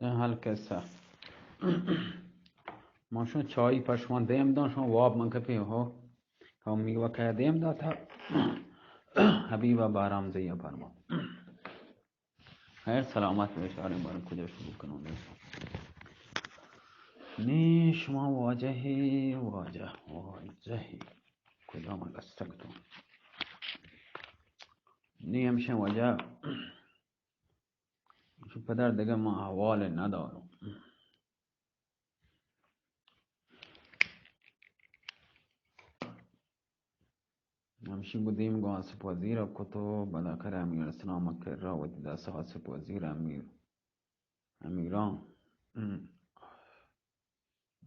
اے حال قصہ. ما شما چای پہ شما دیم دان، شما واب من کپی ہو. کم میوہ کئے دیم داتا؟ حبیبہ بارام زیہ پرما. خیر، سلامت بشاریں، باریں کجا شروع کنوں؟ نی شما واجہ، واجہ، واجہ کجا من رستگ تو؟ نی ہمشہ واجہ، پدر دگہ من حوال نداروں. ہمشی گوں دیم گوں آصف وزیر ءَ کت و بالاخر امیر ارسلان ءِ کرا وتی دست آصف وزیر امیر، امیران. ہم.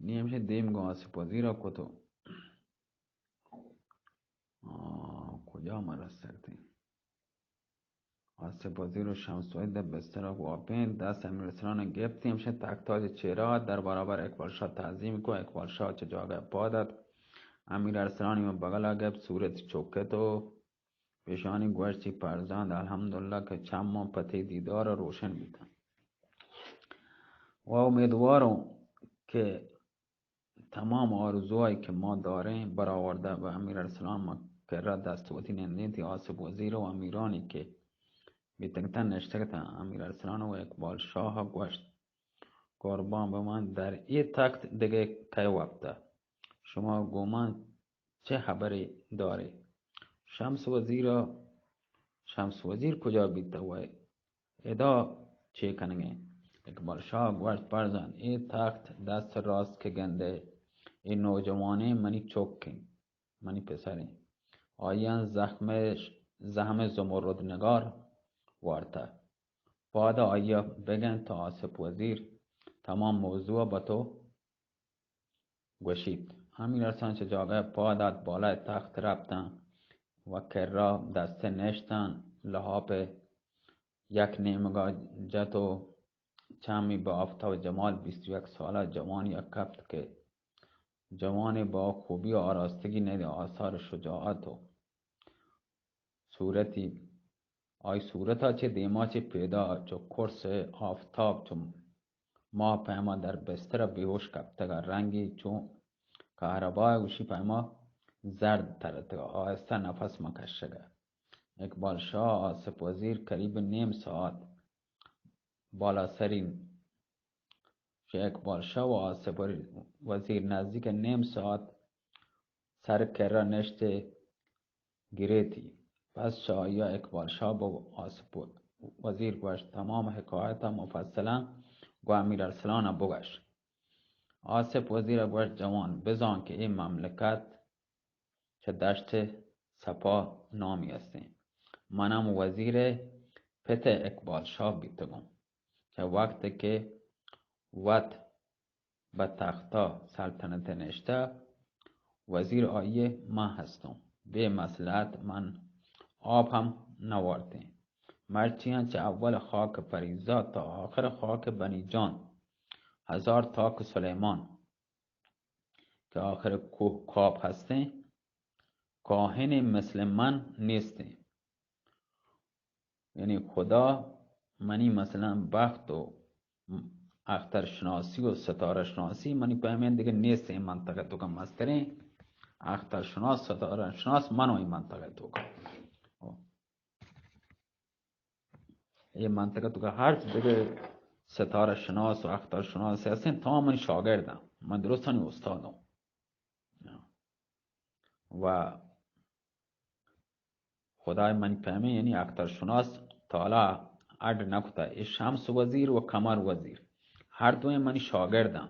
نی ہمشی دیم گوں آصف وزیر ءَ کت و آ، کجا ما رستگ تیں؟ آصف وزیر و شمس وزیر در بستر ءَ گواپیں، دست امیر ارسلان ءَ گپت، ہمشہ تخت ءَ چہ چیرا در برابر اقبال شاہ تعظیم کو. اقبال شاہ چہ جاگہ ءَ پاد ات، امیر ارسلان ءَ بغل ءَ گپت، صورت چکت و پیشانی گوشتی، فرزند، الحمدللہ کہ چماں پہ تئی دیدار ءَ روشن بیتاں و امیدواروں کہ تمام آرزوئے کہ ما داریں برآورده بہ. امیر ارسلان ما کرا دست وتی نندینتی، آصف وزیر و امیرانی کہ بیتگتاں نشتگتاں. امیر ارسلان و اقبال شاہ گوشت، قربان بہ من، در اے تخت دگہ کئے وپتہ؟ شما گوں من چہ ہبرے دارے؟ شمس وزیر ءَ، شمس وزیر کجا بیتہ و ادا چے کنگے؟ اقبال شاہ گوشت، فرزند، اے تخت دست راست کہ گندے، اے نوجوانیں منی چک انت، منی پسر انت. آیاں زحم، زحم زمرد نگار وارتہ. پاد آئی ءَ بگند تا آصف وزیر تمام موضوع ءَ بہ تو گوشیت. امیر ارسلان چہ جاگہ ءَ پاد ات، بالای تخت رپتاں و کرا دست ءَ نشتاں. لحاپ ءَ یک نیمگا جت و چمی بہ آفتاب جمال بیست و یک سالہ جوانی ءَ کپت کہ جوانے با خوبی و آراستگی ندی، آثار شجاعت و صورتی، آئی صورتا چہ دیما چہ پیدا چو قرص آفتاب چو ماہ پیما در بستر بیہوش کپتگا، رنگی چو کہربا گوشی پیما زرد ترتگا، آہستہ نفس مکشگا. اقبال شاہ، آصف وزیر قریب نیم ساعت بالاسری، شیخ اقبال شاہ و آصف وزیر نزدیک نیم ساعت سر کرا نشتے گریتی. پس چہ آئی ءَ اقبال شاہ بہ آصف وزیر گوشت، تمام حکایت ءَ مفصلاً گوں امیر ارسلان ءَ بگش. آصف وزیر ءَ گوشت، جوان، بزان کہ اے مملکت چہ دشت سپا نامی استیں. من ہم وزیر ءِ پت ءِ اقبال شاہ بیتگوں. چہ وقت کہ وت بہ تختا سلطنت نشتہ، وزیر آئی من ہستوں. بے مصلحت من آپ ہم نوارتیں. مرچیاں چہ اول خاک پریزا تا آخر خاک بنی جان، ہزار تاک سلیمان کہ آخر کوہ کاپ ہستیں، کاہنے مثل من نیستیں. یعنی خدا منی مثلاً بخت و اختر شناسی و ستارہ شناسی منی پہمیں دگہ نیست. اے منطقہ توکا مستریں اختر شناس، ستارہ شناس من و اے منطقہ توکا. اے منطقہ توکا ہرچ دگہ ستارہ شناس و اختر شناس ہستیں، تمام منی شاگرداں، من درستانی استادوں. و خدای منی پہمیں، یعنی اختر شناس، تالا اڈ نکتا. اے شمس وزیر و قمر وزیر ہر دوئیں منی شاگرداں.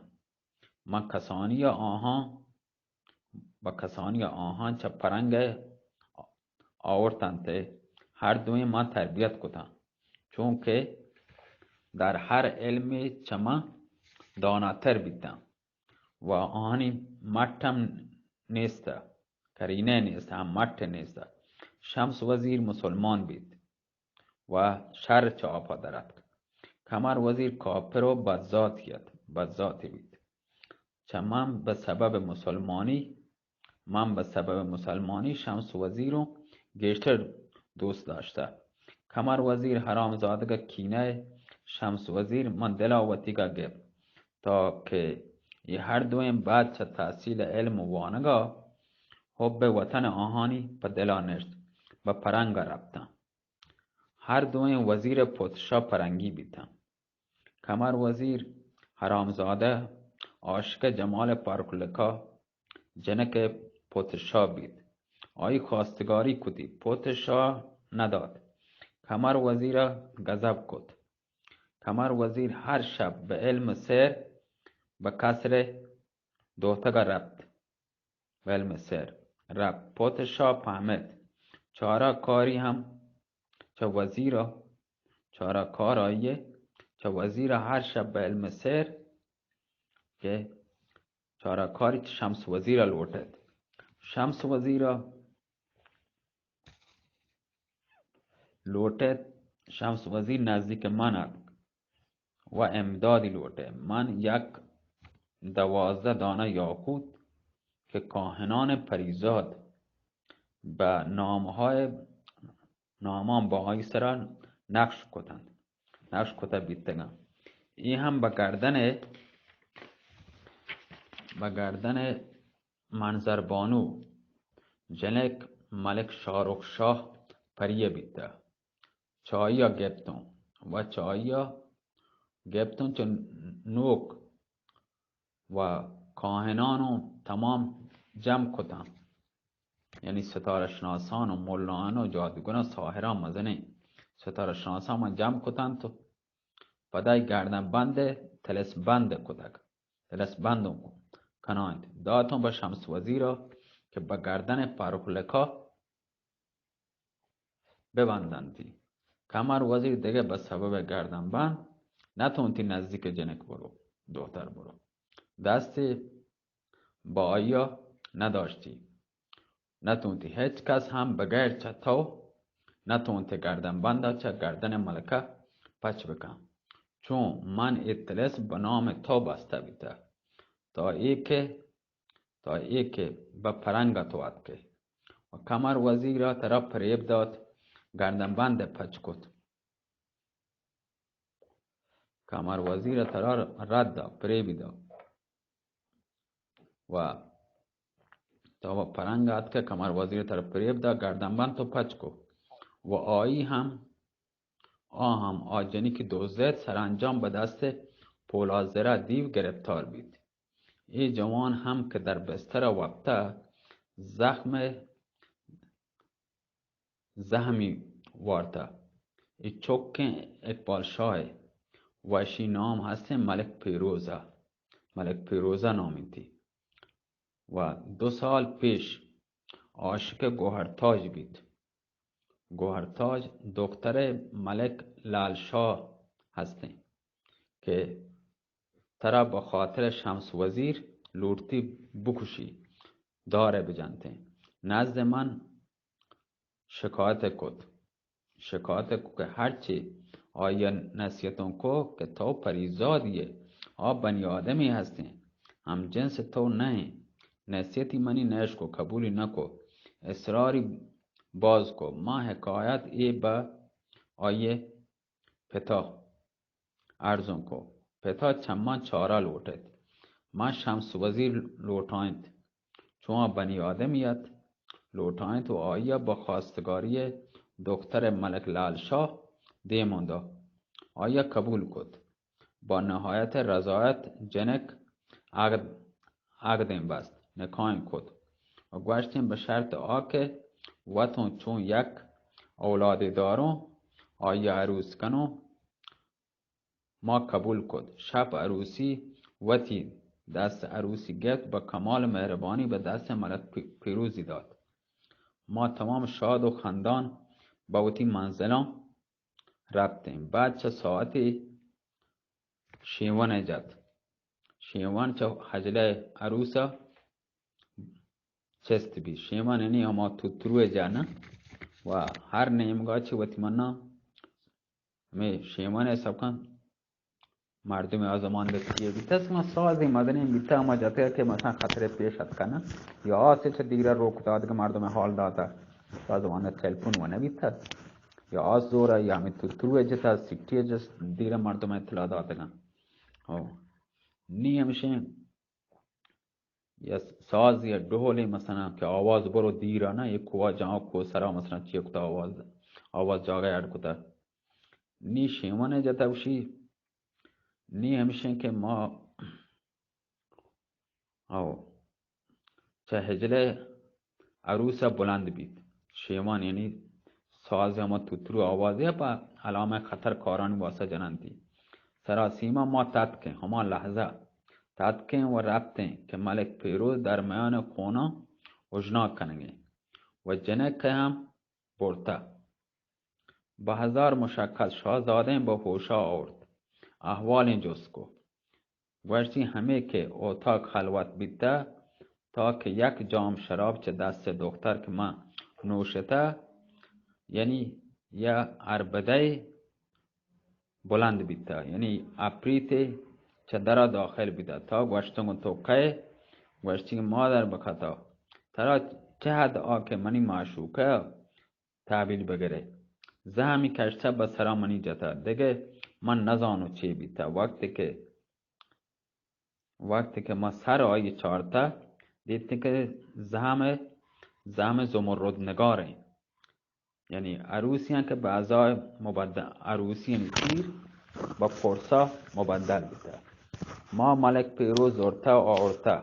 من کسانی آہاں، بہ کسانی آہاں چہ پرنگ آورتنت، ہر دوئیں من تربیت کتاں، چونکہ در ہر علمے چہ من داناتر بیتاں. و آہانی مٹ ہم نیست، قرینہ نیست، ہم مٹ نیست. شمس وزیر مسلمان بیت و شر چہ آپا در اتک. قمر وزیر کافر و بدذاتی ات، بدذاتی بیت. چہ من بہ سبب مسلمانی، من بہ سبب مسلمانی شمس وزیر و گیشتر دوست داشتہ. قمر وزیر حرامزادگ کینہ شمس وزیر من دلا وتیگا گپت، تا کہ اے ہر دوئیں بعد چہ تحصیل علم و وانگا حب وطن آہانی پہ دلا نشت، بہ پرنگا رپتاں۔ ہر دوئیں وزیر پتشا پرنگی بیتاں۔ کمر وزیر حرامزادہ عاشق جمال پارکلکا جنک پتشا بیت۔ آئی خواستگاری کتی، پتشا ندات۔ کمر وزیرا غضب کت۔ کمر وزیر ہر شپ بہ علم سیر بہ قصر دوتگا رپت۔ بہ علم سیر رپت۔ پتشا پہمت، چارہ کاری ہم چہ وزیرا، چارہ کار آئیے چہ وزیرا ہر شپ بہ علم سیر کہ چارہ کاری چہ شمس وزیرا لوٹت۔ شمس وزیرا لوٹت، شمس وزیر نزدیک من اتک و امدادی لوٹت۔ من یک دوازدہ دانہ یاقوت کہ کاہنان پریزاد بہ نامہای، نامان بہ آئی سرا نقش کتنت، نقش کتہ بیتگاں۔ اے ہم بہ گردن، بہ گردن منظر بانو جنک ملک شاہ رخ شاہ پریہ بیتہ۔ چہ آئیا گپتوں و چہ آئیا گپتوں چہ نوک و کاہنان و تمام جمع کتاں، یعنی ستارہ شناسان و ملایان و جادوگران، ساحران، مزنیں ستارہ شناسان من جمع کتنت و پدا ای گردن بند، تلس بند کتگ، تلس بندوں کنائینت، داتوں بہ شمس وزیرا کہ بہ گردن پارکلکا ببندنتی۔ کمر وزیر دگہ بہ سبب گردن بند نتونتی نزدیک جنک برو، دوتر برو۔ دستی بہ آئیا نداشتی۔ نتونتی ہچ کس ہم بغیر چہ تو نتونتی گردن بندا چہ گردن ملکہ پچ بکن۔ چون من اے تلس بہ نام تو بستہ بیتہ۔ تا اے کہ، تا اے کہ بہ پرنگا تو اتکے۔ و کمر وزیرا ترا پریب دات، گردن بند پچ کت۔ کمر وزیرا ترا رد دا، پریبی دا۔ و تو بہ پرنگا اتکے، کمر وزیرا ترا پریب دا، گردن بند تو پچ کو۔ و آئی ہم آ ہم آ جنکی دزت، سرانجام بہ دست پولازرا دیو گرفتار بیت۔ اے جوان ہم کہ در بستر وپتہ، زخم، زہمی وارتہ۔ اے چکیں اقبال شاہ و اشی نام ہستیں ملک پیروزہ، ملک پیروزہ نام انتی۔ و دو سال پیش عاشق گوہر تاج بیت۔ گوہر تاج دختر ملک لال شاہ ہستیں کہ ترا بہ خاطر شمس وزیر لوٹتی بکشی، دار بجنتیں۔ نزد من شکایت کت۔ شکایت کو کہ ہرچی آئی ء نصیحتوں کو کہ تو پریزادی ئے، آ بنی آدمی ہستیں، ہم جنس تو نہ ایں۔ نصیحتی منی نہ اشکو، قبولی نہ کو، اصراری باز کو۔ ما حکایت اے بہ آئی ء پتا ارزوں کو۔ پتا چہ من چارہ لوٹت۔ من شمس وزیر لوٹائینت۔ چو آ بنی آدمی ات، لوٹائینت و آئی ء بہ خواستگاری ء دختر ملک لال شاہ دیمون دات۔ آئی ء قبول کت۔ با نہایت رضایت جنک عقد، عقدیں بست، نکاحیں کت و گوشتیں بہ شرط آ کہ وتوں چون یک اولادے داروں، آئی ء عروس کنوں۔ ما قبول کت۔ شپ عروسی وتی دست عروسی گپت، بہ کمال مہربانی بہ دست ملک پی-، پیروزی دات۔ ما تمام شاد و خندان بہ وتی منزلاں رپتیں۔ بعد چہ ساعتے شیون ء جت۔ شیون چہ حجلہ عروس ء چست بیت۔ شیون یعنی ہما توتروئے جا نہ، و ہر نیمگا چہ وتی منا ہمے شیون ء سبکاں مردم آ زمانگتی بیتہ، سما سازی مزنیں بیتہ، ہما جتہ کہ مثلاً خطرے پیش اتکہ نہ، یا آسے چہ دیرا روک دات کہ مردم حال داتہ، آ زمانگ ٹیلیفون و نہ بیتہ۔ یا آس زور ءَ یا ہمے تترو ءَ جتا، سٹی ءَ جست، دیر ءَ مردم اطلاع داتگاں۔ ہو۔ نی ہمشیں یا ساز یا ڈہولے مثلاً کہ آواز برو دیر ءَ نہ، اے کوہ جاں کوہ سرا مثلاً چی کتا آواز، آواز جاگہ اڈ کتا۔ نی شیوان ءَ جتا گوشی، نی ہمشیں کہ ما او چہ ہجلے عروس ءَ بلند بیت۔ شیوان یعنی ساز ہما تترو آوازے پہ علامہ خطر کارانی واسطہ جننتی۔ سراسیما ما تتکیں، ہما لحظہ تتکیں و رپتیں کہ ملک پیروز در میان خوناں اژنا کنگیں و جنک ہم برتہ۔ بہ ہزار مشقت شاہزادیں بہ ہوشا آورت، احوالیں جست کو۔ گوشتی، ہمے کہ اوتاک خلوت بیتہ، تا کہ یک جام شراب چہ دست دختر کہ من نوشتہ، یعنی یا اربدہ بلند بیتہ، یعنی اپریتے چہ درا داخل بیتہ، تا گوشتگوں تو کئے؟ گوشتی کہ مادر بکتا، ترا چہ حد آ کہ منی معشوقہ تحویل بگرے۔ زہمی کشتہ بہ سرا منی جتہ، دگہ من نزانوں چے بیتہ۔ وقتی کہ، وقتی کہ ما سر آئی چارتہ، دیتیں کہ زہم، زہم زمرد نگاریں۔ یعنی عروسیاں کہ بہ ازائے مبدل، عروسی یعنی تیر بہ پرسا مبدل بیتہ۔ ما ملک پیروز زرتہ و آورتہ۔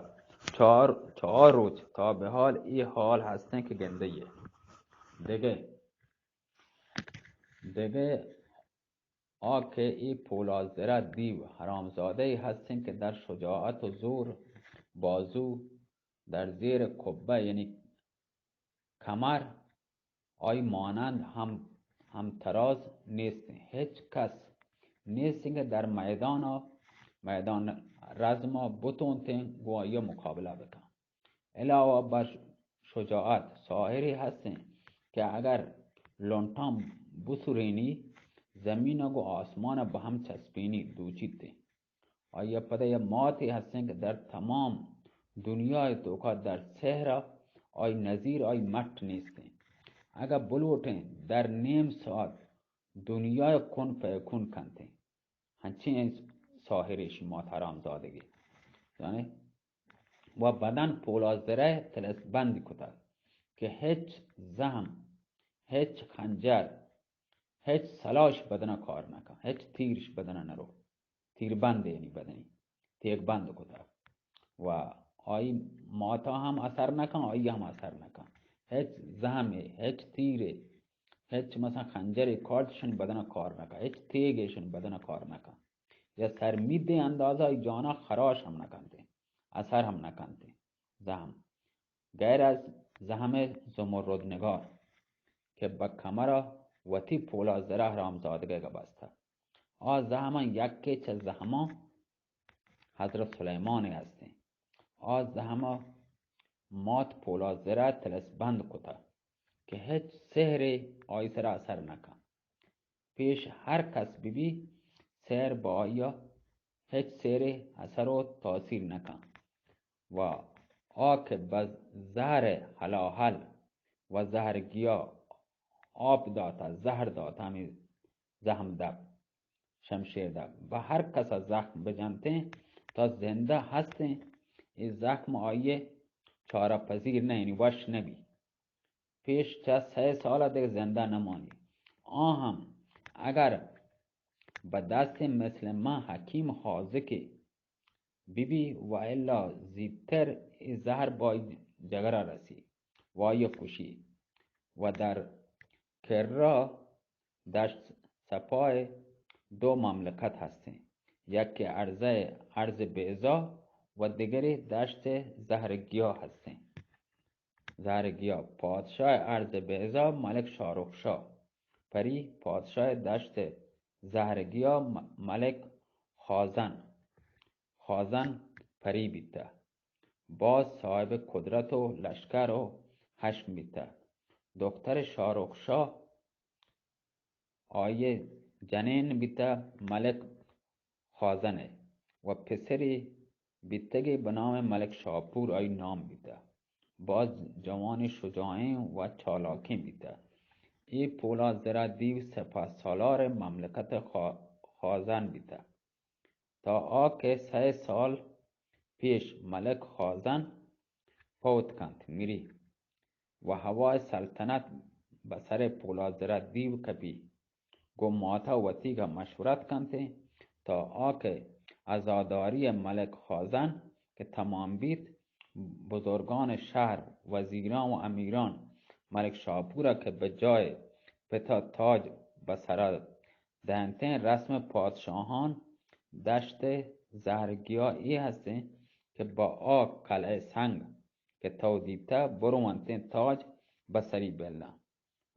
چار، چار روچ تا بہ حال اے حال ہستیں کہ گندئے۔ دگہ، دگہ آ کہ اے پولاد زرہ دیو حرامزادہ ای ہستیں کہ در شجاعت و زور، بازو، در زیر قبہ یعنی کمر، آئی مانند ہم، ہم تراز نیستیں۔ ہچ کس نیستیں کہ در میدان، میدان رزم بتونتیں گوں آئی مقابلہ بکن۔ علاوہ بر شجاعت، ساحرے ہستیں کہ اگر لنٹاں بسرینی، زمین ء گوں آسمان ء بہ ہم چسپینی، دوچیت۔ آئی ء پدا یک ماتے ہستیں کہ در تمام دنیا ء توکا در سحر ء آئی نظیر آئی مٹ نیستیں۔ اگاں بلوٹیں در نیم ساعت دنیا ء کن فیکون کنتیں۔ ہنچیں ساحرے شما حرام زادگی۔ یعنی و بدن پولاد زرہ تلس بند کتگ کہ ہچ زہم، ہچ خنجر، ہچ سلاش بدن کار نکن، ہچ تیرش بدن نرو۔ تیر بند یعنی بدنی تیگ بند کتگ و آئی ماتا ہم اثر نکن، آئی ہم اثر نکن۔ ہچ زہمے، ہچ تیرے، ہچ مثلاً خنجرے کارت شن بدن کار نکن، ہچ تیگے شن بدن کار نکن۔ یا سرمیدیں اندازہ ای جانا خراش ہم نکنتے، اثر ہم نکنتے۔ زہم، غیر از زہم زمرد نگار کہ بہ کمرا وتی پولا زرہ حرام زادگہ بستہ۔ آ زہمان یکے چہ زہمان حضرت سلیمان ہستیں۔ آ زہما مات پولا زرہ تلس بند کتہ کہ ہچ سحرے آئی سرا اثر نکن۔ پیش ہر کس ببی، سحر با آیا ہچ سحرے اثر و تاثیر نکن۔ و آ کہ بہ زہر ہلاہل و زہر گیا آپ داتا، زہر داتا، ہمیں زہم دپ، شمشیر دپ، بہ ہر کسا زخم بجنتیں تا زندہ ہستیں، اے زخم آئیے چارہ پذیر نہ، یعنی وش نبی۔ پیش چہ سئے سال ء دگہ زندہ نہ مانی۔ آ ہم اگر بہ دست مثل من حکیم حاذقے ببی و الا زیتر اے زہر بائی جگرا رسی و آئی کشی و در کرا دشت سپائے دو مملکت ہستیں، یکے ارض، ارض بیضا و دگرے دشت زہر گیا ہستیں۔ زہر گیا، پادشاہ ارض بیضا ملک شاہ رخ شاہ پری، پادشاہ دشت زہر گیا م-، ملک خازن، خازن پری بیتہ۔ باز صاحب قدرت و لشکر و حشم بیتہ۔ دختر شاہ رخ شاہ آئی جنین بیتہ ملک خازن ء و پسرے بیتگے بہ نام ملک شاپور آئی نام بیتہ۔ باز جوان شجاعیں و چالاکیں بیتہ۔ اے پولاد زرہ دیو سپہ سالار مملکت خا-، خازن بیتہ۔ تا آ کہ سئے سال پیش ملک خازن فوت کنت، مری و ہوائے سلطنت بہ سر پولاد زرہ دیو کپی۔ گوں ماتا وتیگا مشورت کنت تا آ کہ عزاداری ملک خازن کہ تمام بیت، بزرگان شہر، وزیران و امیران ملک شاپورا کہ بہ جای پتا تاج بہ سرا دہنتیں۔ رسم پادشاہان دشت زہرگیا ای ہستیں کہ با آ کلہ سنگ کہ تو دیتہ بروانتیں تاج بہ سری بلن۔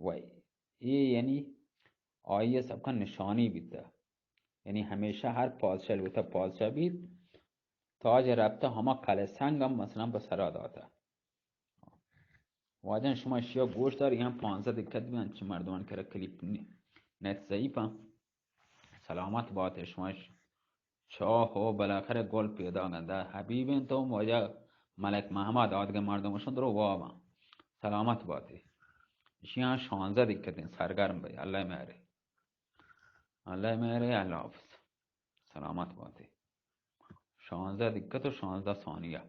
و اے یعنی آئی سبکا نشانی بیتہ۔ یعنی ہمیشہ ہر پادشاہ لوٹہ پادشاہ بیت، تاج رپتہ ہما کلہ سنگ ہم مثلاً بہ سرا داتہ۔ واجن شما اشیا گوش دار، یہاں پانزدہ دقت بھی انچی مردمان کرا کلیپ نت ضعیف ہیں۔ سلامت باتے شما ش-، چاہ ہو بالاخرہ گل پیدا گندا حبیب ہیں تو واجہ ملک محمد آدگہ مردم شن درو واباں۔ سلامت باتے۔ اشیاں شانزدہ دقت ہیں، سرگرم بھائی، اللہ مہرے۔ اللہ مہرے، اللہ حافظ۔ سلامت باتے۔ شانزدہ دقت و شانزدہ ثانیہ۔